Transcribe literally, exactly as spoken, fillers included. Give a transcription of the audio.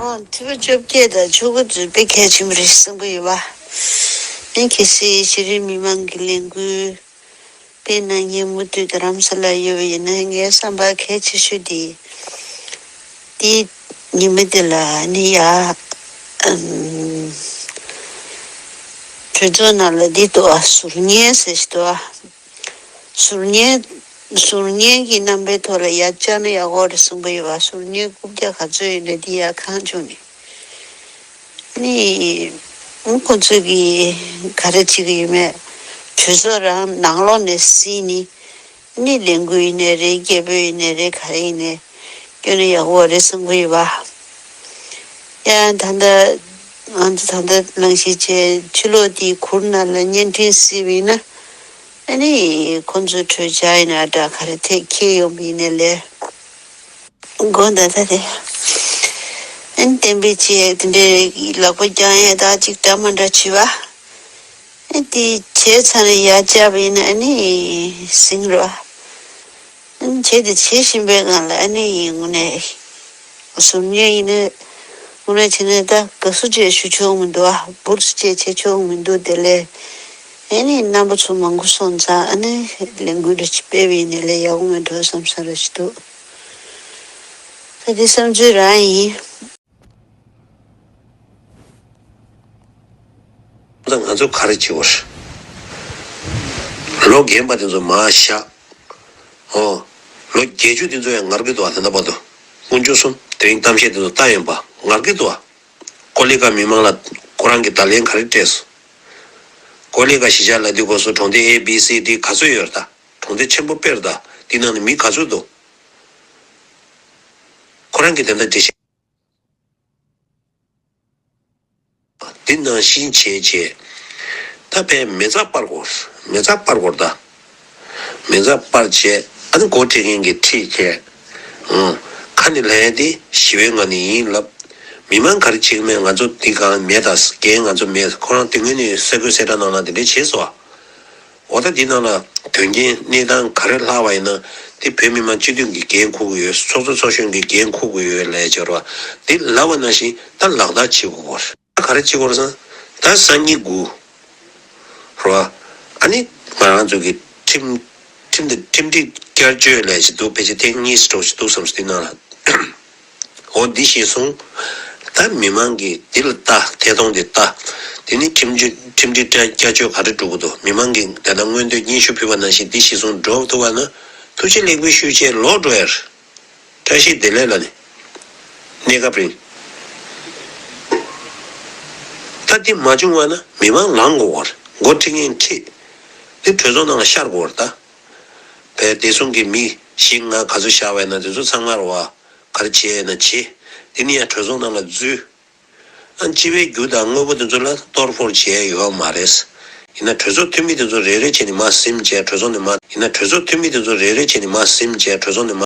ཨོ། ཐེ་བ་བཅོ་བརྒྱད་དང་ཆོ་ག་ཚོ་དཔེ་གལ་ཆེན་པོ་རེད་བསམ་གྱི་ཡོད་པ། ཨེ་གལ་སྲིད་གཞི་རིམ་མི་མང་གི་ལས་འགུལ་དཔེ་གནང་མཁན་མུ་མཐུད་དུ་རྡ་རམ་ས་ལར་ཡོད་པ་ཡིན་ན། ངའི་བསམ་པ་གལ་ཆེ་ཤོས་དེ། དེ་ཉི་མ་དེ་ལ་ནི་ཡ། ཨམ། གྲོས་ཚོགས་ནང་ལ་འདི་འདུག་ཨ། ཟུར་ཉན་ཟེར་ཞིག་འདུག་ཨ། ཟུར་ཉན། ཟུར་ཉན་གྱི་རྣམ་པའི་ཐོག་ལ་ཡར་བཅར་ན་ཡག་པོ་རེད་གསུངས་པ་ཡོད་པ། ཟུར་ཉན་རྐུབ་བཀྱག་ག་ཚོད་ཡོད་ན་འདི་ཡར་གང་བྱུང་ནས། ནི། ཁོ་ཚོས་གི་ག་རེ་བྱེད་ཀྱི་ཡོད་མེད། གྲོས་ཚོགས་རང་ནང་ལོགས་ནས་གཟིགས་ནི། ནི་ལས་འགུལ་ཡིན་ནའི་རེད། སྐད་འབོད་ཡིན་ནའི་རེད། ག་རེ་ཡིན་ནའི་སྐྱོན་ནི་ཡག་པོ་རེད་བསམ་གྱི་ཡོད་པ། ཡང་ད་ལྟ་ང་ཚོ་ད་ལྟ་གླེང་གཞི་བྱས་ཕྱི་ལོགས་དེའི་གུར་ནང་ལ་བརྙན་འཕྲིན་གཟིགས་པ་ཡིན་ན། ཨ་ནི་ཁོ་ཚོའི་གྲོས་འཆར་ཡིན་ན་འདྲ་ག་རེ་ཐད་འཁྱེར་ཡོང་བ་ཡིན་ནའི་ལས། དགོངས་དག་ད་རེད། ཨ་ནི་གཏན་འབེབས་བྱས་དེ་འདྲའི་ལག་པ་བརྐྱང་ཡས་ད་ཅིག་འདྲ་མ་འདྲ་བྱེད་པ། ཨ་དེ་བྱས་ཚར་ནས་ཡར་བཅར་བ་ཡིན་ན་ཨ་ནི་ཟིང་རེད་པ། ཨ་ནི་བྱས་དེ་བྱེད་བཞིན་པའི་སྒང་ལ་ཨ་ནི་དངོས་གནས་ཟུར་ཉན་ཡིན་ན་དངོས་གནས་བྱས་ན་ད་དགའ་བསུ་བཅས་ཞུ་ཆོག་མི་འདུག་ཨ། འབུར་བཅས་བྱེད་ཆོག་མི་འདུག་དེ་ལས་ཨ་ནི་རྣམ་པ་ཚོ་མང་པོ་སོང་ཙང་ཨ་ནི་ལས་འགུལ་འདྲ་ཅིག་སྤེལ་བ་ཡིན་ནའི་ལས་ཡག་པོ་མེད་འགྲོ་བསམ་ས་ར་ཞིག་འདུག་ད་དེ་བསམ་ཚུལ་རང་ཡིན། ད་ང་ཚོ་ག་རེ་བྱེད་དགོས་རེད། ལོ་རྒན་པ་དེ་ཚོ་མར་བཞག་ཨོ། ལོ་བརྒྱད་ཅུ་དེ་ཚོ་ཡང་ངར་གི་འདུག་བ། ད་ལྟ་བར་དུ་དཀོན་མཆོག་གསུམ་དེ་རིང་གཏམ་བཤད་དེ་ཚོ་ལྟ་ཡིན་པ་ངར་གི་འདུག་བ། ཀོ་ལི་ག་མི་མང་ལ་ཁོ་རང་གི་བརྡ་ལན་ག་རེ་སྤྲད་སོང་། ཀོ་ལི་ག་གཞིས་ཆགས་ལ་དེ་གོ་སོ་གྲོང་སྡེ་A B C D ག་ཚོད་ཡོད་རེད། ད་གྲོང་སྡེ་ཆེན་པོ་དཔེར་ད་དེ་ནང་ནས་མི་ག་ཚོད་འདུག་ཁོ་རང་གི་དེ་འདྲ་འགྲེལ་བཤད། འདི་ནང་བཞིན་བྱས་བྱས། ད་ཕན་མེ་བཙའ་སྤར་དགོས། མེ་བཙའ་སྤར་དགོས་ད། མེ་བཙའ་སྤར་བྱས། ཨ་ནི་འགོ་ཁྲིད་མཁན་གྱིས་ཁྲིད་བྱས། ཨང་། ཁ་ནས་ལན་དེ་ཞི་བའི་ངང་ནས་ཡིན་ལབ། མི་མང་ག་རེ་བྱེད་ཀྱི་མེད། ང་ཚོ་འདི་གང་མེད་ད། འགན་ང་ཚོ་མེད། ཁོ་རང་དེ་སྔོན་ནས་གསར་འགོད་གསལ་བསྒྲགས་ནང་ལ་དེ་འདྲས་བྱས་སོང་། འོ་ད་འདི་ནང་ལ་དོན་རྐྱེན་གནས་སྟངས་ག་རེ་ལྷག་པ་ཡིན་ན་དེ་བོད་མི་མང་སྤྱི་འཐུས་ཀྱི་འགན་འཁུར་གྱི་ཡོད། ཚོགས་གཙོ་ཚོགས་གཞོན་གྱི་འགན་འཁུར་གྱི་ཡོད་ལས་བྱ་བ་འདི་ལབ་པ་ནང་བཞིན་ད་ལག་བསྟར་བྱེད་དགོས་པ་རེད། ད་ག་རེ་བྱེད་དགོས་རེད་ཟེར་ན་ད་སང་ཉིན་དགུ་རེད་བ། ཨ་ནི་ང་རང་ཚོ་གི་ཁྲིམས་ཁྲིམས་དེ་ཁྲིམས་སྒྲིག་བསྐྱར་བཅོས་ལས་བྱེད་འདུག་ཕལ་ཆེར་ཐེངས་གཉིས་འགྲོ་བཞིན་འདུག་བསམ་སོང་དེ་ནང་ལ། འོ་འདི་ཤེས་སོང་། ད་མི་མང་གིས་འདི་ལ་ལྟ། ཐད་གཏོང་འདི་ལྟ། དེ་ནི་ཁྲིམས་གཅོད་ཁྲིམས་སྒྲིག་བསྐྱར་བཅོས་ག་རེ་འགྲོ་གི་འདུག་མི་མང་གིས་ད་ལྟ་མངོན་འདོད་སྙན་ཞུ་ཕུལ་བ་ནང་བཞིན་འདི་ཤེས་སོང་འགྲོ་ཐུབ་པ་ན་ཐུགས་རྗེ་ལེགས་འབུལ་ཞུ་བྱས་ལོག་འགྲོ་ཡ་རེད། བཀྲ་ཤིས་བདེ་ལེགས་ལ་ནི། གནས་སྐབས་རིང་། ད་འདི་མ་བྱུང་བ་ན་མི་མང་ལངས་དགོས་པ་རེད། འགོ་ཁྲིད་མཁན་ཁྲིད། འདི་གྲོས་ཚོགས་ནང་ལ་ཤར་དགོས་པ་རེད་ད། བས་བདེ་སྲུང་གི་མི་བཞི་ལྔ་ག་ཚོད་བཞག་པ་ཡིན་ན་དེ་ཚོ་ཚང་མར་བ་ག་རེ་བྱས་ཡིན་ན་བྱེད། དེ་ནི་ཡང་གྲོས་ཚོགས་ནང་ལ་འཛུལ། ཨ་སྤྱི་པའི་རྒྱུ་དང་དངོས་པོ་དེ་ཚོ་ལ་གཏོར་ཕོར་བྱས་ཡོད་མ་རེད། ཡིན་ན་གྲོས་ཚོགས་འཐུས་མི་དེ་ཚོ་རེ་རེ་བྱས་ནས་མར་ཟིན་བྱས་གྲོས་ཚོགས་ནས་མར་ཡིན་ན་གྲོས་ཚོགས་འཐུས་མི་དེ་ཚོ་རེ་རེ་བྱས་ནས་མར་ཟིན་བྱས་གྲོས་ཚོགས་ནས་མར།